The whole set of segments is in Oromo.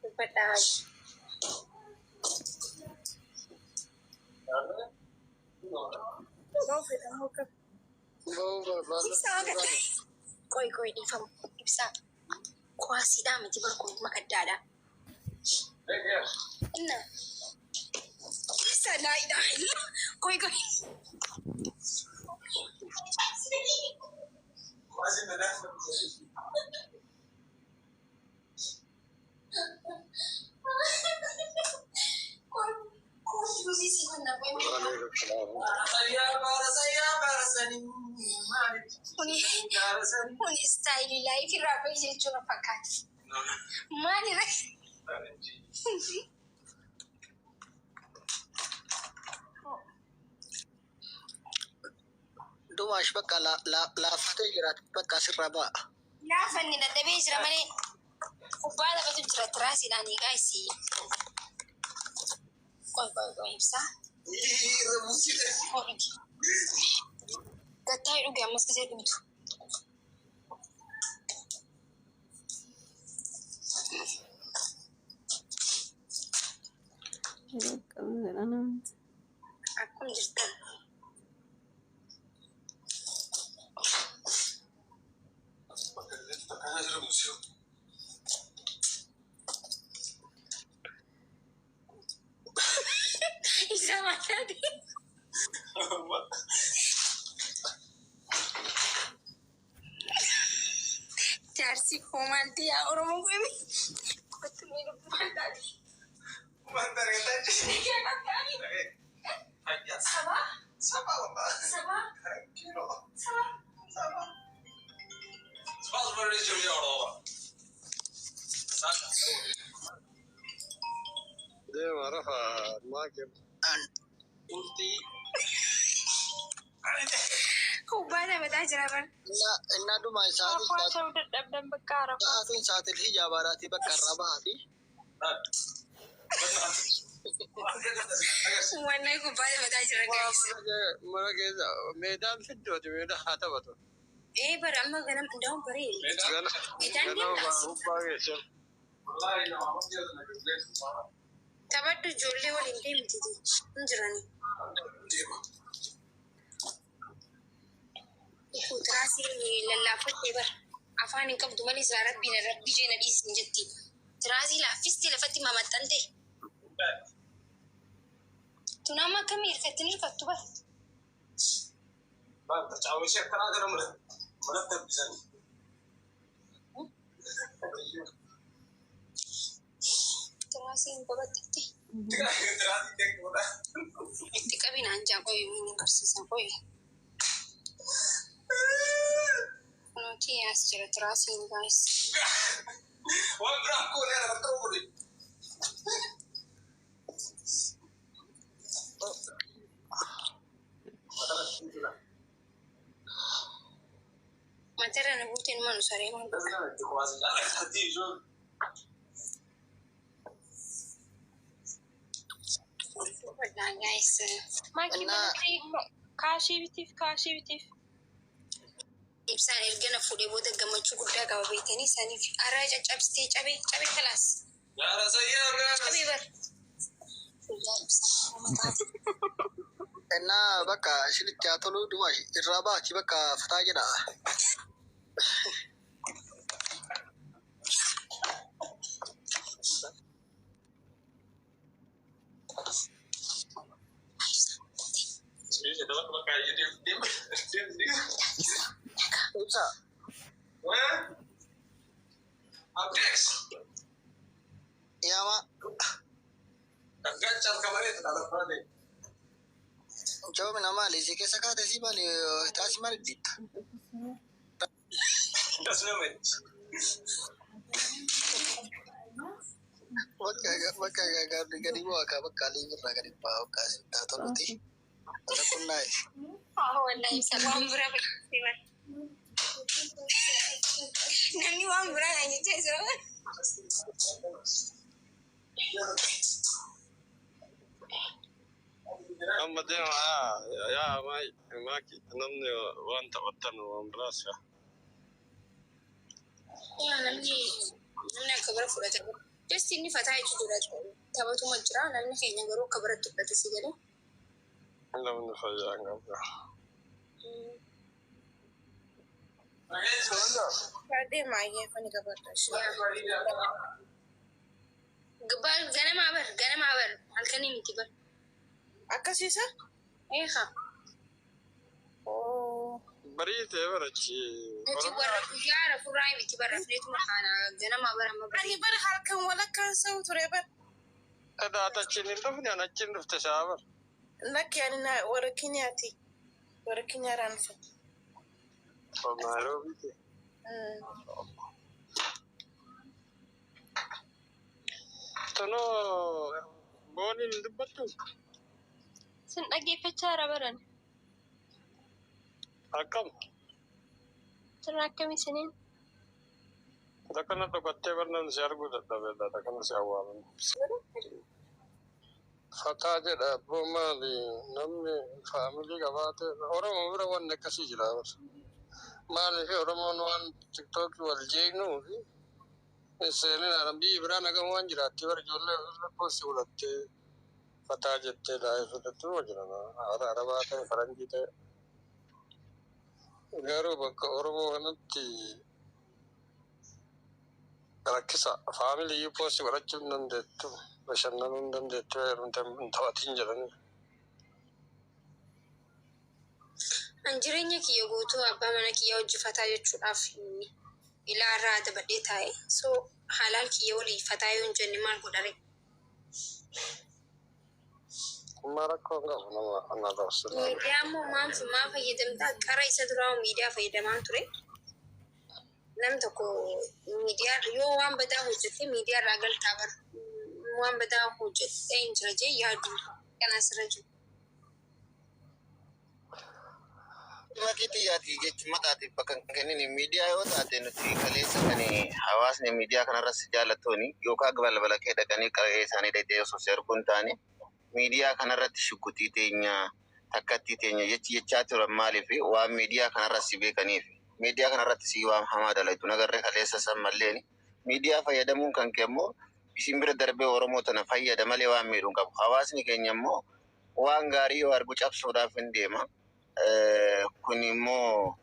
Dubbadhaa. Bahuu barbaada. Ibsaa gata. Qoy qoy dhiifama. Ibsaa. Kuwaasiidhaa miti barkun makaddaadha. Inna. Ibsaa laa ilaaha illa. Qoy qoy. Qoy qoy yuuzii si manna qoy. Kuni kuni istaayilii laayif irraa bahi jechuudha fakkaata. Maali ree? Dumaash bakka laaffatee jiraate bakka asirraa ba'a. Laafanni dadhabee jira malee kubbaa taphatu jira tiraasiidhaan eegaa isii. Qoy qoy qoy ibsaa. Koo dhugi. Gattaa'ee dhugi ammas gisee dhugdu. Akkam jirtan? Ibsaa maal taate? Jaarsi koo maal ta'e yaa Oromoo qomi? Kottu mee lubbuu maal taate? Sabaa? Sabaa? Sabaa? Deema rafa maakii. Kubbaa taphataa jira bar. Innaa dumaa Raafuu haasa'uu dadhabdan bakka raafuu. sa'aatiin sa'aatiin hijaabaadhaati bakka irraa bahaati. Wallahi kubbaa taphataa jira guys. Mana keessa meedaan fiddooti meedaa haa taphatu. Ee bara amma ganam ndaa'uun baree. Meedaan Ganama deemtaas. kubbaa keessa. Taphadhu ijoollee waliin deemti hin jirani. Tiraasii lallaafattee bara afaan hin qabdu malee silaa rabbiin rabbi ishee na dhiisin jetti. Tiraasii laaffistee lafatti mamaxxante. Tun amma akkamii hirkattiin hirkattu bara. Tiraasiin babal'atte. Itti qabinaan jaa qoy hin agarsiisa qoy. Kunuuti as jira tiraasiin guys. Matarra na buuteen manu saree maal godha. Dubbadhaa guys. Maakii Innaa mana ta'e kaashii bitiif kaashii bitiif. Ibsaan erga na fuudhee booda gammachuu guddaa qaba beektanii saniif araa caccabsitee cabee cabee kalaas. Cabee bar. Guyyaa ibsaa mataati. Innaa bakka isinitti haa tolu dumaash irraa bahaati bakka fataa jedha. Ibsa yaama joomina maali si keessa kaate si maali taasi maali diitta. Bakka bakka gadi bu'aa ka bakka alii irraa gadi bu'aa bakka asitti haa toluti. Rakkunnaa Wallahi ibsa waan biraa fayyadamtee bar. Namni waan biraa naan jechaa jira bar. Amma deema yaa maaki namni waan taphattan waan biraas yaa. Yaa namni akka bira fudhata. Just inni fataa jechuudha. Taphatuma jira, namni keenya garuu akka biratti fudhate si galee. Namni fayyaa hin qabu. Deema ayyeeffani qabadha. Ganamaa bar, ganamaa bar, halkanii miti bar. Akkasiisa? Eeha. Bariitee barachi. Nuti warra guyyaa rafurraa miti bar, rafneetuma kaana ganamaa bar amma Ani barii. bara halkan walakkaan sa'u ture bar. Edaa achiin hin dhufne, an achiin dhufte saa bar. Lakki, ani na warra Kiniyaati. Warra Kiniyaaraan dhufe. Naayiroobiiti. Tunoo booniin hin dubbattu. Sin dhaggeeffachaa jira baran. Akkam. Sirna akkamii isiniin? Takkana dhokattee barnaan si arguu dadhabeedha. Takkana si awwaalan. Fataa jedha abboo, maali namni family qabaate Oromoo bira wanni akkasii jira. Maaliif Oromoon waan TikTokii wal jeeqnuu fi seenin biyyi biraa nagam waan jiraatti bara ijoollee post godhattee fataa jettee live fudhattu jira. Arabaa ta'e, faranjii ta'e. Garuu bakka Oromoo kanatti rakkisa. Family post godhachuu hin dandeettu. Bashannanuu hin dandeettu. Heerumte hin taphatiin jedhanii. An jireenya kiyya guutuu abbaa mana kiyya hojjefataa jechuudhaaf ilaa irraa dabadhee taa'e. So halaal kiyya walii fataa yoo hin jenne maal godhare? Amma rakkoo hin qabu nama ana rabsu. Miidiyaa immoo maal fayyadamtaa? Qara isa duraa miidiyaa fayyadamaan ture. Nam tokko miidiyaa yoo waan badaa hojjette miidiyaa irraa galtaa bar, waan badaa hojjette hin jira jee yaadu kan asirra jiru. Makii xiyyaati jechuun mataatiif bakka hin kennin. Miidiyaa yoo taate, nuti kaleessa kan hawaasni miidiyaa kanarratti jaallatuuni yookaan balbala kee dhaqanii qaree isaanii dhaqee osoo si arguu hin taane, miidiyaa kanarratti shukutii teenya takkattii teenya jechi jechaa turan. Maaliif? Waan miidiyaa kanarratti si beekaniif. Miidiyaa kanarratti si waan hamaa dalagdu nagarree kaleessa san malleen miidiyaa fayyadamuun kan kee immoo isin bira darbee Oromoo tana fayyada malee waan miidhuu hin qabu. Hawaasni keenya immoo waan gaarii yoo argu cabsuudhaaf hin deema. Kun immoo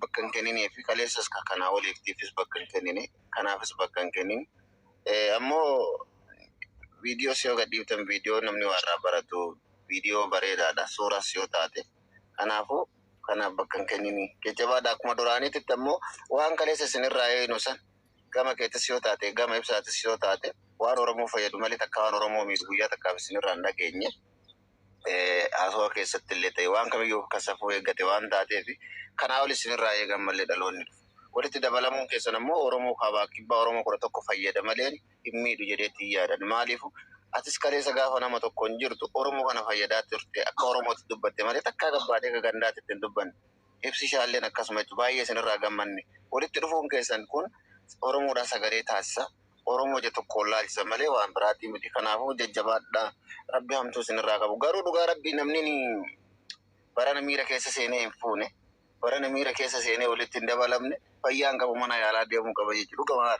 bakka hin kenninee fi kaleessas kanaa oliiftiifis bakka hin kennine, kanaafis bakka hin kennin. Ammoo viidiyoo yoo gadhiiftan, viidiyoo namni waa irraa baratu, viidiyoo bareedaadha, suuras yoo taate. Kanaafuu kanaaf bakka hin kennini. Jajjabaadha, akkuma duraaniitti ammoo waan kaleessa isinirraa eegnu san, gama keettis yoo taate, gama ibsaatis yoo taate, waan Oromoo fayyadu malee takka waan Oromoo miidhu guyyaa takkaaf isinirraa hin dhageenye. Haasawaa keessatti illee ta'e, waan kamiyyuu akka safuu eeggate waan taateef, kanaa ol isinirraa eegan malee dhaloonni dhufu. Walitti dabalamuun keessan ammoo Oromoo kaabaa kibbaa Oromoo 11 fayyada malee hin miidhu jedheetti hin yaadan. Maaliif? Atis kaleessa gaafa nama tokko hin jirtu Oromoo kana fayyadaa turte, akka Oromootti dubbatte malee takkaa gabbaatee akka gandaatti hin dubbanne. Ibsi ishaalleen akkasuma jechuudha, baay'ee isinirraa gammanne. Walitti dhufuun keessan kun Oromoodhaan sagalee taasisa. Oromoo ija tokkoon laalchisa malee waan biraatii miti. Kanaafuu jajjabaadha. Rabbi hamtuu isinirraa qabu. Garuu dhugaa Rabbii, namni barana miira keessa seenee hin fuune, barana miira keessa seenee walitti hin dabalamne, fayyaan qabu mana yaalaa deemuu qaba jechuudha. Dhugamaa.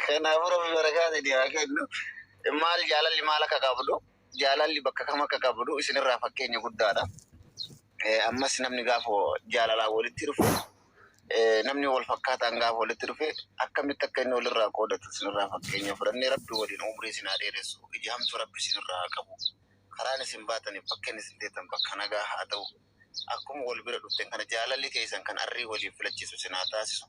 Kanaafuu Rabbi barakaa isinii haa kennu. Maal jaalalli maal akka qabdu, jaalalli bakka kam akka qabdu isinirraa fakkeenya guddaadha. Ammas namni gaafa jaalalaan walitti dhufu, namni wal fakkaataan gaafa walitti dhufe, akkamitti akka inni walirraa qoodatu isinirraa fakkeenya fudhannee, Rabbi waliin umrii isin haa dheeressu. Iji hamtuu Rabbi isinirraa haa qabu. Karaan isin baataniif bakkeen isin teettan bakka nagaa haa ta'u. Akkuma wal bira dhuften kana jaalalli keessan kan arrii waliif filachiisu isin haa taasisu.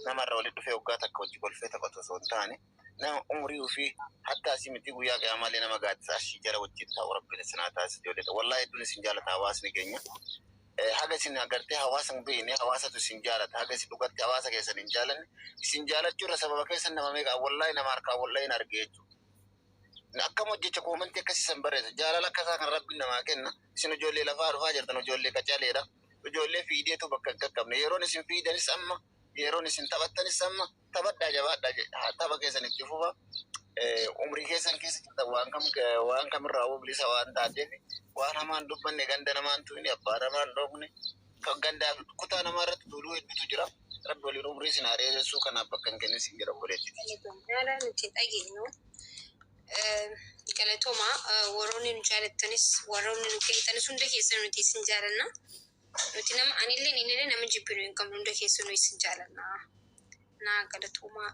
Namarra walitti dhufee waggaa takka wajji kolfee taphatu osoo hin taane, nama umrii ofii hatta asii miti guyyaa qiyamaallee nama gaaddisa arshii jala wajjin taa'u Rabbiin isin haa taasisu ijoollee. Wallaahi hedduun isin jaalata hawaasni keenya. Haga isin agartee hawaasa hin beekne, hawaasatu isin jaalata. Haga isin dhugatti hawaasa keessan hin jaalanne, isin jaalachuu irra sababa keessan nama meeqa wallaahi nama harkaa wallaahi hin arge jechuudha. Akkam hojjecha comment akkasii san barreessa. Jaalala akkasaa kan Rabbiin namaa kenna. Isin ijoollee lafaa dhufaa jirtan, ijoollee qacaleedha. Ijoollee fiideetu bakka hin qaqqabne. Yeroon isin fiidanis amma, yeroon isin taphattanis amma, taphadhaa, jabaadhaa, tapha keessan itti fufa. Umrii keessan keessa jirtan waan kam waan kamirraa bilisa waan taateef, waan hamaan dubbanne, ganda namaan tuqne, abbaa namaan dhoofne, kan gandaa fi kutaa namaa irratti duuluu hedduutu jira. Rabbi waliin umrii isin haa dheeressuu, kanaaf bakka hin kennin sin jedha, obboleetti. Haala nuti dhageenyu, galatooma. Warroonni nu jaalattanis, warroonni nu keessanis, hunda keessa nuti isin jaalanna. Nuti nama anillee innillee nama jibbinu hin qabnu, hunda keessa nu isin jaalanna. Naa galatooma.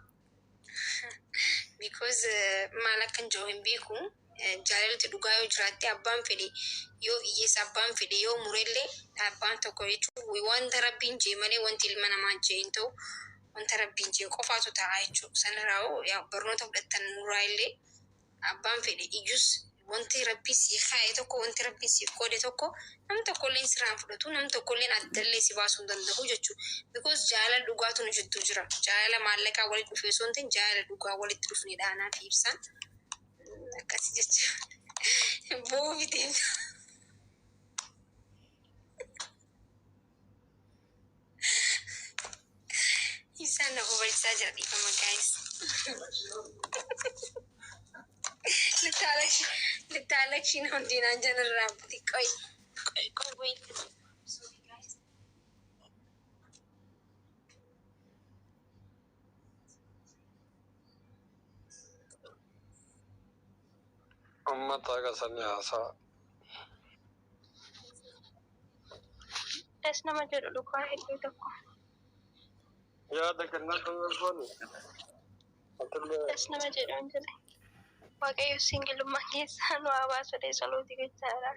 Because maal akkan jiru hin beeku. Jaalalti dhugaa yoo jiraatte, abbaan fedhe yoo hiyyeessa, abbaan fedhe yoo murellee, abbaan tokko jechuun wanta Rabbiin jee malee wanti ilma namaa jee hin ta'u. Wanta Rabbiin jee qofaatu ta'a jechuudha. Sanarraa barnoota fudhattan nurraa illee, abbaan fedhe iyyus, wanti Rabbii sii kaa'e tokko, wanti Rabbiin siif qoode tokko, nam tokkolleen sirraan fudhatu, nam tokkolleen addallee si baasuu hin danda'u jechuudha. Because jaalala dhugaatu nu jidduu jira. Jaalala maallaqaa walitti dhufee osoo hin ta'in, jaalala dhugaa walitti dhufnedha anaa fi Ibsaan. Akkasi jechuudha. Bo'uu bitee. Ibsaan na bobalchisaa jira, dhiifama guys. ልታለቅሺ ነው እንዴ? ናንጀንራ ቆይ ቆይ ቆይ wait, sorry guys. Uummata akkasanii haasa'a. Das nama jedhu dhugaa hedduu tokko. Yaada kennatu goone. Atillee Das nama jedhu hin jedhe. Waaqayyo singilummaa keessaa nu haa baasu, tsalootii gochaadha.